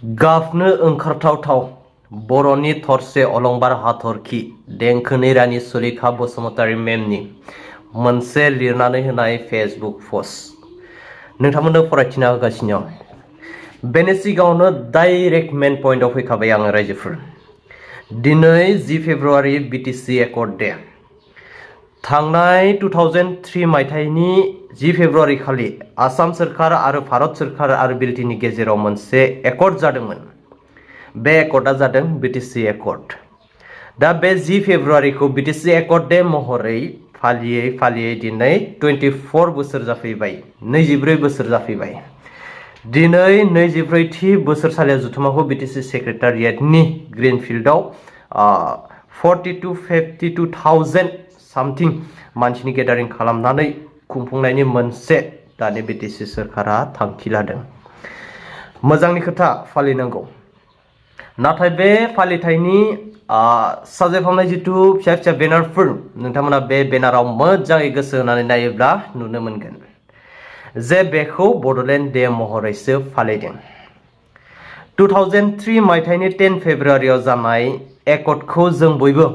गाबनो ओंखारथावथाव बर'नि थरसे अलंबार हाथरखि देंखोनि रानि सुलेखा बसुमतारी मेमनि मोनसे लिरनानै होनाय फेसबुक पस्ट नोंथांमोननो फरायथिना होगासिनो दं। बेनि सिगाङावनो डाइरेक्ट मेन पइन्टआव फैखाबाय आङो रायजोफोर। दिनै 10 फेब्रुवारि बिटिसि एकर्ड डे। थांनाय 2003 मायथाइनि 10 फेब्रुवारि खालि आसाम सोरखार आरो भारत सोरखार आरो बिटिनि गेजेराव मोनसे एकर्ड जादोंमोन। बे एकर्डआ जादों बिटिसि एकर्ड। दा बे 10 फेब्रुवारिखौ बिटिसि एकर्ड डे महरै फालियै फालियै दिनै 24 बोसोर जाफैबाय, 24 बोसोर जाफैबाय। दिनै 24थि बोसोरसालिया जथुम्माखौ बिटिसि सेक्रेटारियेटनि ग्रिनफिल्डआव 52,000 सामथिं मानसिनि गेदारिं खालामनानै खुंफुंनायनि मोनसे दानि बिटिसि सोरखारा थांखि लादों। मोजांनि खोथा, फालिनांगौ। नाथाय बे फालिथायनि साजायफावनाय जिथु फिसा फिसा बेनारफोर, नोंथांमोना बे बेनाराव मोजाङै गोसो होनानै नायोब्ला नुनो मोनगोन जे बेखौ बड'लेण्ड डे महरैसो फालिदों। 2003 मायथाइनि 10 फेब्रुवारियाव जानाय एकर्डखौ जों बयबो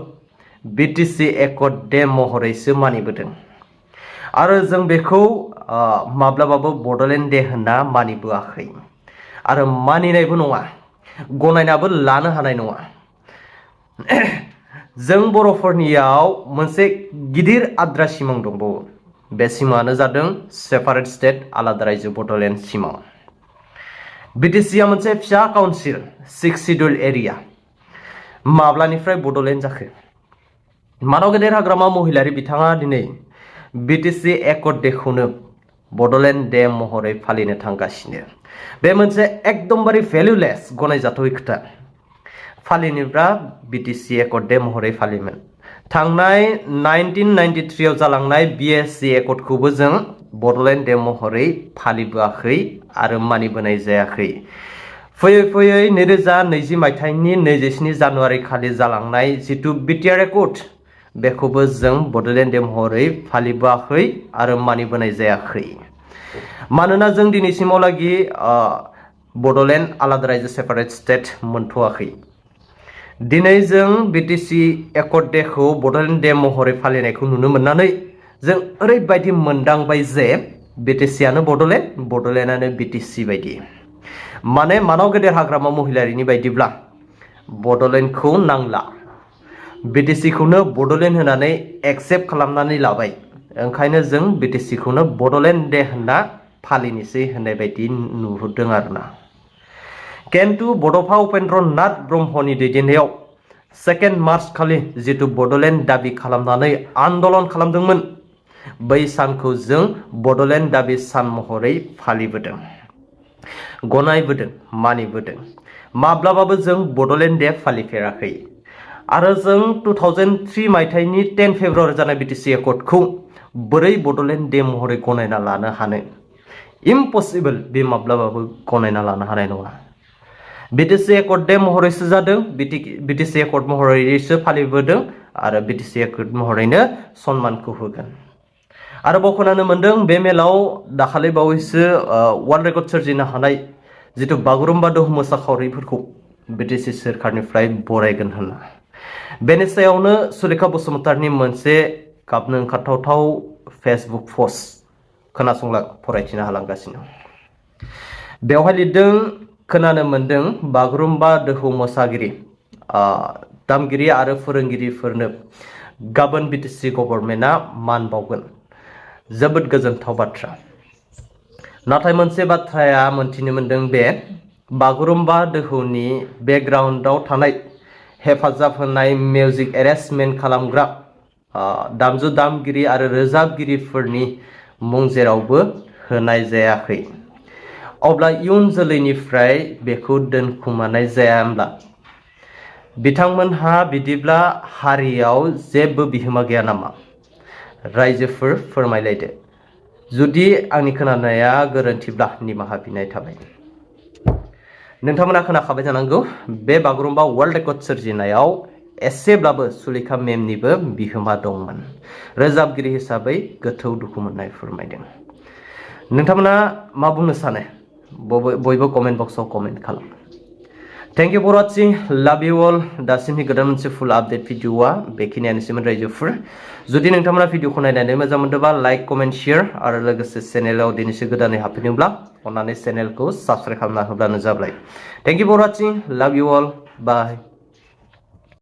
बिटिसि एकर्ड डे महरैसो मानिबोदों आरो जों बेखौ माब्लाबाबो बड'लेण्ड डे होनना मानिबोआखै आरो मानिनायबो नङा, गनायनाबो लानो हानाय नङा। जों बर'फोरनियाव मोनसे गिदिर आद्रा सिमां दंबावो। बे सिमाङानो जादों सेपारेट स्टेट, आलादा रायजो बड'लेण्ड सिमां। बिटिसिआ मोनसे फिसा काउन्सिल, 6 शिड्युल एरिया। माब्लानिफ्राय बड'लेण्ड जाखो? मानाव गेदेर हाग्रामा महिलारि बिथाङा दिनै बिटिसि एकर्ड डेखौनो बड'लेण्ड डे महरै फालिनो थांगासिनो। बे मोनसे एकदमबारे भेलुलेस, गनायजाथावै खोथा। फालिनोब्ला बिटिसि एकर्ड डे महरै फालियोमोन। थांनाय 1993 आव जालांनाय बिएससि एकर्डखौबो जों बड'लेण्ड डे महरै फालिबोआखै आरो मानिबोनाय जायाखै। फैयै फैयै 2020 मायथाइनि 27 जानुवारि खालि जालांनाय जिथु बिटिआर एकर्ड, बेखौबो जों बड'लेण्ड डे महरै फालिबोआखै आरो मानिबोनाय जायाखै। मानोना जों दिनैसिमावलागि बड'लेण्ड आलादा रायजो सेपारेट स्टेट मोनथ'वाखै। दिनै जों बिटिसि एकर्ड डेखौ बड'लेण्ड डे महरै फालिनायखौ नुनो मोननानै जों ओरैबायदि मोनदांबाय जे बिटिसिआनो बड'लेण्ड, बड'लेण्डआनो बिटिसि बायदि। माने मानाव गेदेर हाग्रामा महिलारिनि बायदिब्ला बड'लेण्डखौ नांला, बिटिसिखौनो बड'लेण्ड होनानै एक्सेप्ट खालामनानै लाबाय। ओंखायनो जों बिटिसिखौनो बड'लेण्ड डे होनना फालिनोसै होननाय बायदि नुहुरदों आरोना। किन्तु बड'फा उपेन्द्र नाथ ब्रह्मनि दैदेननायाव 2 मार्च खालि जिथु बड'लेण्ड दाबि खालामनानै आन्दलन खालामदोंमोन, बै सानखौ जों बड'लेण्ड दाबि सान महरै फालिबोदों, गनायबोदों, मानिबोदों। माब्लाबाबो जों बड'लेण्ड डे फालिफेराखै आरो जों 2003 मायथाइनि 10 फेब्रुवारि जानाय बिटिसि एकर्डखौ बोरै बड'लेण्ड डे महरै गनायना लानो हानो? इम्पसिबल, बे माब्लाबाबो गनायना लानो हानाय नङा। बिटिसि एकर्ड डे महरैसो जादों, बिटिसि एकर्ड महरैसो फालिबोदों आरो बिटिसि एकर्ड महरैनो सनमानखौ होगोन। आरोबाव खोनानो मोनदों बे मेलाव दाखालि बावैसो वर्ल्ड रेकर्ड सोरजिनो हानाय जिथु बागुरुम्बा दोहौ मोसाखावरिफोरखौ बिटिसि सोरखारनिफ्राय बरायगोन होनना। बेनि सायावनो सुलेखा बसुमतारीनि मोनसे गाबनो ओंखारथावथाव फेसबुक पस्ट खोनासंला, फरायथिना होलांगासिनो। बेवहाय लिरदों, खोनानो मोनदों बागुरुम्बा दोहौ मोसागिरि, दामगिरि आरो फोरोंगिरिफोरनो गाबोन बिटिसि गभर्नमेन्टआ मान बावगोन। जोबोद गोजोनथाव बाथ्रा। नाथाय मोनसे बाथ्राया मोनथिनो मोनदों, बे बागुरुम्बा दोहौनि बेकग्राउन्डआव थानाय हेफाजाब होनाय मिउजिक एरेन्जमेन्ट खालामग्रा दामजु दामगिरि आरो रोजाबगिरिफोरनि मुं जेरावबो होनाय जायाखै। अब्ला इयुन जोलैनिफ्राय बेखौ दोनखुमानाय जायाब्ला बिथांमोनहा बिदिब्ला हारियाव जेबो बिहोमा गैया नामा? रायजोफोर फोरमायलायदो। जुदि आंनि खोनानाया गोरोन्थिब्ला निमाहा बिनाय थाबाय। नोंथांमोना खोनाखाबाय जानांगौ, बे बागुरुम्बा वर्ल्ड रेकर्ड सोरजिनायाव एसेब्लाबो सुलेखा मेमनिबो बिहोमा दंमोन। रोजाबगिरि हिसाबै गोथौ दुखु मोननाय फोरमायदों। नोंथांमोना मा बुंनो सानो? बयबो कमेन्ट बक्सआव कमेन्ट खालाम। Thank you for watching. Love you all. दासिमनि गोदान मोनसे फुल आपडेट भिडिअआ बेखिनियानोसैमोन रायजोफोर जुदि नोंथांमोना भिडिअखौ नायनानै मोजां मोनदोंबा लाइक कमेन्ट शेयार आरो लोगोसे चेनेलाव दिनैसो गोदानै हाबफैदोंब्ला अन्नानै चेनेलखौ साबस्क्राइब खालामना होब्लानो जाबाय Thank you for watching. Love you all. Bye.